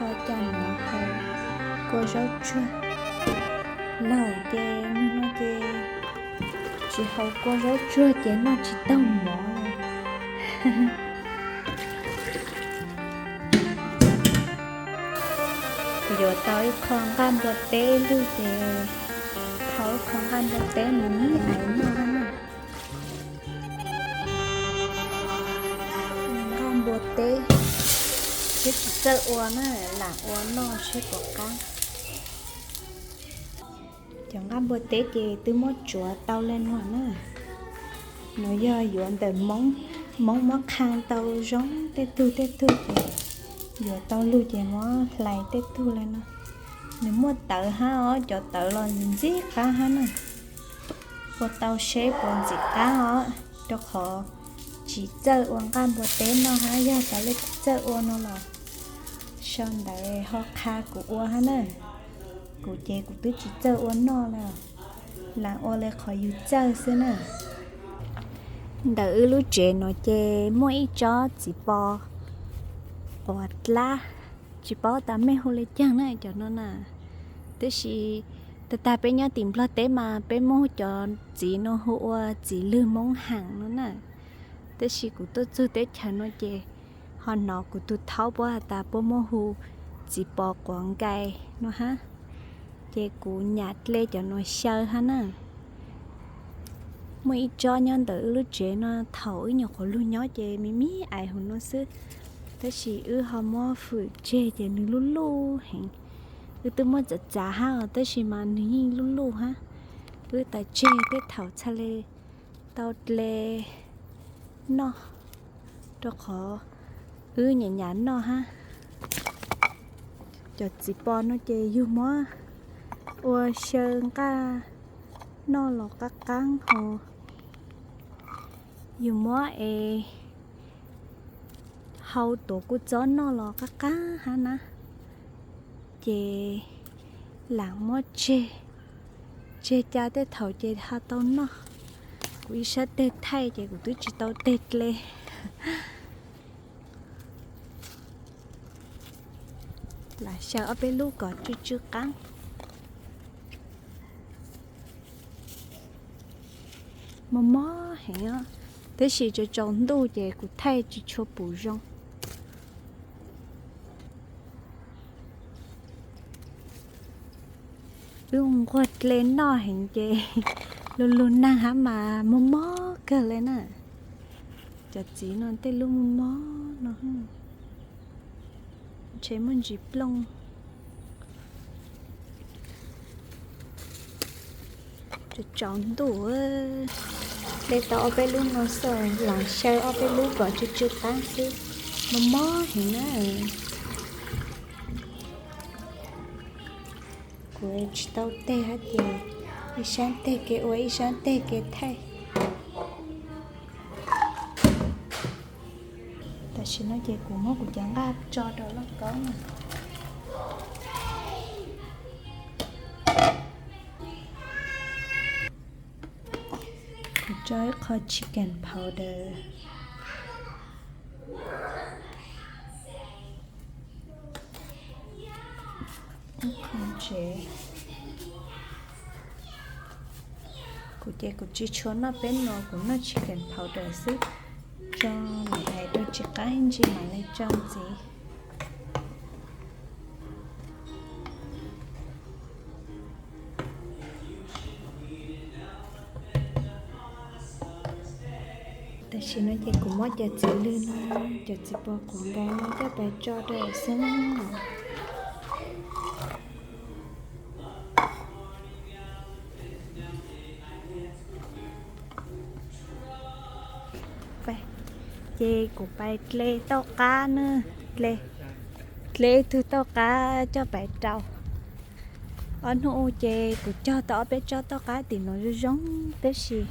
Ua cas nws haus kua zaub tsuag lawm ces nws no ces tsis haus kua zaub tsuag ces noj tsis tau mov li. Yuav tau ib qho nqaj npua teb lug ces thau ib qho nqaj npua teb mus ib aiv noj na. Nqaj npua teb, seb tsis txawj ua na, lam ua noj seb puas qab. Cov nqaj npua teb ces twb muab tsuav tau li no na. Nws yog yuav ntawm Hmoob, Hmoob muab qhau tau zoo tej tug tej tug ces yuav tau lug ces muab hlais tej tug li no. Nws muaj tawv hab os, cov tawv los ntxim qab hab na. Ua tau seb puas ntxim qab os, rau qhov tsis txawj ua nqaj npua teb noj hab, yog tas leej twg txawj ua no los sau ntawv ho qha kuv ua hab na. Kuv ces kuv twb tsis txawj ua noj li, lam ua li qhov yus txawj xwb na. Ntawm wb lub tsev no ces muaj ib tsob txiv pos quav dlab, tsis paub tas mej hu li caag na cov no na. Tab sis tag tag peb nyob tim Nplog teb mas peb muab cov txiv no hu ua txiv lwg Hmoob Haam no na. Tab sis kuv tuaj txug teb chaws no ces ho hnov kuv tug thaub puab has tas puab muab hu txiv pos quav nkais no hab. Ces kuv nyam dle cov no xyaw hab na. Muaj ib tsob nyob ntawm wb lub tsev no, thaum wb nyuam qhuav lug nyob ces me me aiv huv no xwb, tab sis wb ho muab fwm tseg ces nws luj luj heev. Wb twb muab txav txav hab os, tab sis mas nws yeej luj luj hab. Wb tas tseg tej thaum txhaj le tau dle noj, rau qhov wb nyam nyam noj hab. Cov txiv pos no ces yug muab ua xyaw nqaj noj los qab qaab hos, yug muab es hau tuav kuj txob noj los qab qaab hab na. Ces lam muab tseg, tseg ca tej thaum ces ho tau noj. Kuv ib sab teg thaij ces kuv twb tsis tau teg dle. Lam xyaw ob peb lub kom tsw tsw qaab. Mob mob heev, tab sis tsaus tsaus ntuj ces kuv thaij tsis tshua pum zoo. Wb nquag dle noj heev ces lug lug naag hab mas mob mob kawg li na. Cov txiv no tej lub mob mob no, ntshe muaj ntsis plooj. Tsaus ntuj, dle tau ob peb lub no xwb, lam xyaw ob peb lub kom tsw tsw qaab xwb, mob mob heev na. Kuv tsis tau teg hab ces ib sab teg kev ua ib sab teg kev thaij. Tam sim no ces kuv muab kuv cov nqaj tso rau lauj kaub na. Kuv tso ib qho chicken powder, ib qho tsev. Kuv ces kuv tsis tshua noj peb no, kuv noj chicken powder xwb. Tso me ais rau tsis qaab ntsis mam li tso ntxiv. Tam sim no ces kuv muab cov txiv lwg no, cov txiv pos quav nkais no coj pais tso rau xwb na. Ces kuv pais dle tauj qab na, dle ib tug tauj qab coj pais rau. Ob hnub u ces kuv cog tau ob peb tsob tauj qab tim no zoo zoo, tab sis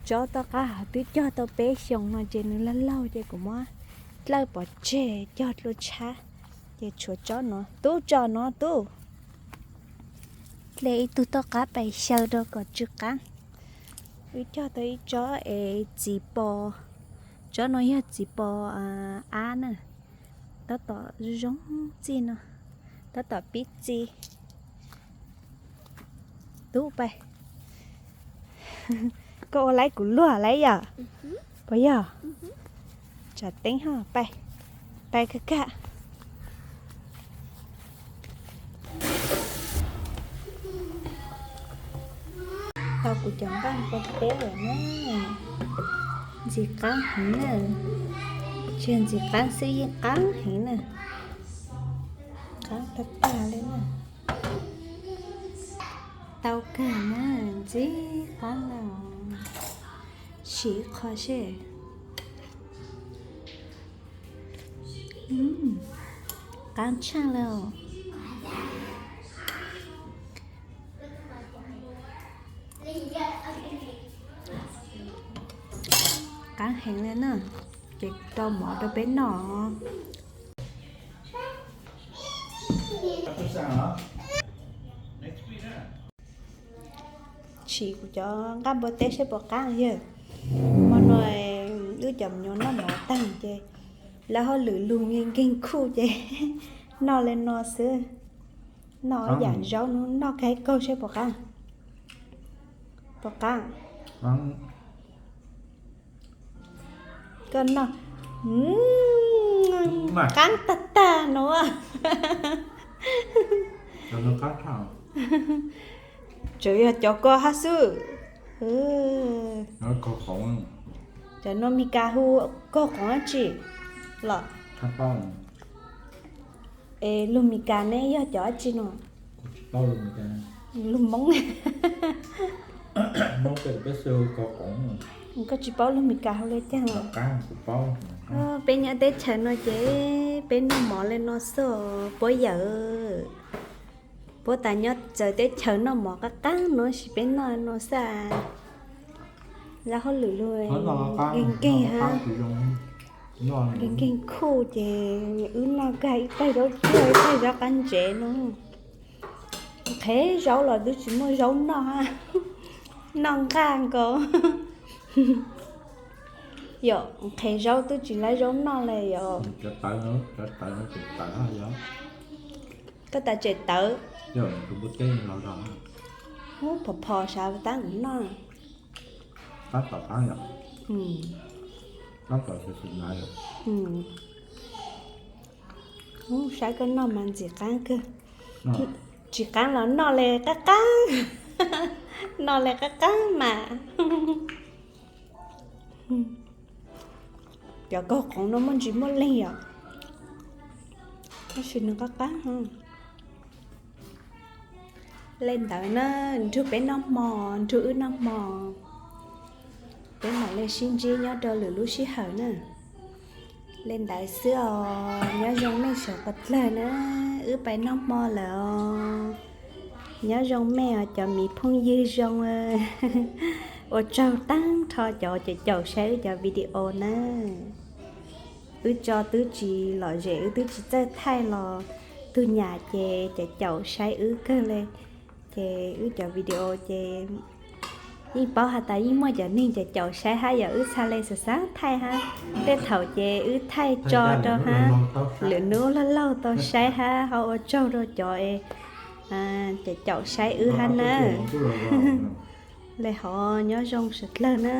tsob tauj qab hov twb cog tau peb xyoos no ces nws laug laug ces kuv muab dlawb pov tseg cog dlua tshab, ces tshuav tsob no. Tub, tso no tub. Dle ib tug tauj qab pais xyaw rau kom tsw qab. Wb cog tau ib tsob es txiv pos, tsob no yog txiv pos ab na. Tab tom zoo zoo txij no, tab tom pib txi. Tub pais, koj ua laib kuv luag laib yom? Puas yog? Tsam teeb ho pais, pais kag kag. Tau kuv cov nqaij npua teb lawm na. Ntxim qab heev na. Tsis yog ntxim qab xwb, yeej qab heev na. Qab tag tag li na. Tau kawg na, ntxim qab na. Sim qho seb. Qab tshaj lawm. Qab heev li na. Ces rau mov rau peb noj. Tsim kuv cov nqaij npua teb seb puas qab yawg. Hmo no wb cov me nyuam noj mov tag ces lawv hauj lwm lug nkeeg nkeeg khuj ces noj li no xwb. Noj yam zaub hnub noj kaig kaug seb puas qab. Puas qab? Koj noj. Qab tag tag no. Tseem yog cov ko hab xwb. Cov no Mes Kas hu kaug qoov dab tsi los? Es lug Mes Kas ne yog cov dab tsi no? Lug Hmoob. Koj tsis paub lug Mes Kas hu le caag los? Peb nyob teb chaws no ces peb noj mov le no xwb puab yawm. Puab tas nyob txawv teb chaws noj mov qab qab no sis peb noj no xwb. Lawv hauj lwm lug nkeeg nkeeg hab. Nkeeg nkeeg khuj ces wb noj kag ib taig zaub tsuag ib taig zaub qab ntsev no. Nqhev zaub los twb tsis muaj zaub noj hab. Noj nqaj nkaus. Yom, nqhev zaub twb tsis laib zaub noj le yom. Koj tas tsem tawv. Ub, phom phom sav tab mus noj. Ub, saib koj noj mas ntxim qaab kawg. Tsis qaab los noj le qab qaab. Noj le qab qaab mas. Cov kaug qoov no muaj ntsis muaj leeg yom, tab sis nws qab qab. Le ntawd na, nrug peb noj hmo, nrug wb noj hmo, peb mam le sib ntsib nyob rau lwm lub sij hawm na. Le ntawd xwb os, nyob zoo mej sawv qhov dlawg na, wb pais noj hmo lawm os. Nyob zoo mej os cov miv phooj ywg zoo. Ua tsaug taag nrho cov caum caum saib wb cov video na. Wb tso twb tsis lom zem, wb twb tsis txawj thaij los tug nyam ces caum caum saib wb kawg le. Ces wb cov video ces yeej paub has tas yeej muaj cov neeg caum caum saib hab yom, wb txhaj le xav xav thaij hab. Tej thaum ces wb thaij tso rau hab, lwm nub laug laug tau saib hab, ho ua tsaug rau cov caum caum saib wb hab na. Le hov nyob zoo sawv dlawg na.